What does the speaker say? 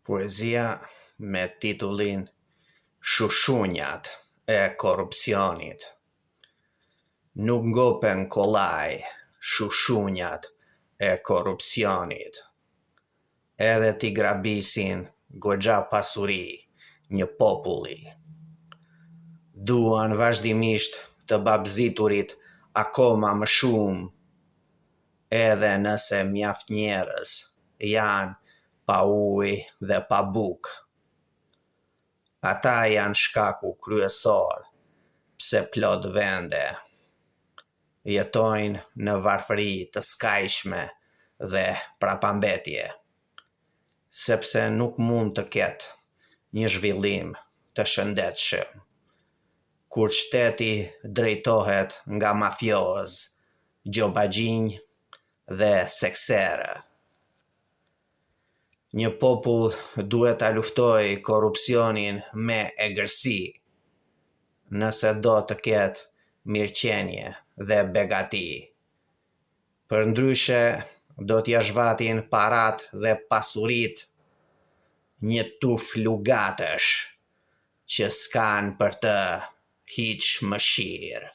Poezia me titullin Shushunjat e korrupsionit. Nuk ngopen kollaj shushunjat e korrupsionit. Edhe t'i grabisin goxha pasuri një populli. Duan vazhdimisht të babëziturit akoma më shumë edhe nëse mjaft njerëz janë pa ujë dhe pa bukë. Ata janë shkaku kryesor pse plot vende jetojnë në varfëri të skajshme dhe prapambetje, sepse nuk mund të ketë një zhvillim të shëndetshëm kur shteti drejtohet nga mafiozë, gjobaxhinj dhe sekserë. Një popull duhet ta luftojë korrupsionin me egërsi, nëse do të ketë mirëqenie dhe begati. Përndryshe do t'ia zhvatin paratë dhe pasuritë një tufë lugatësh që s'kanë për të hiç mëshirë.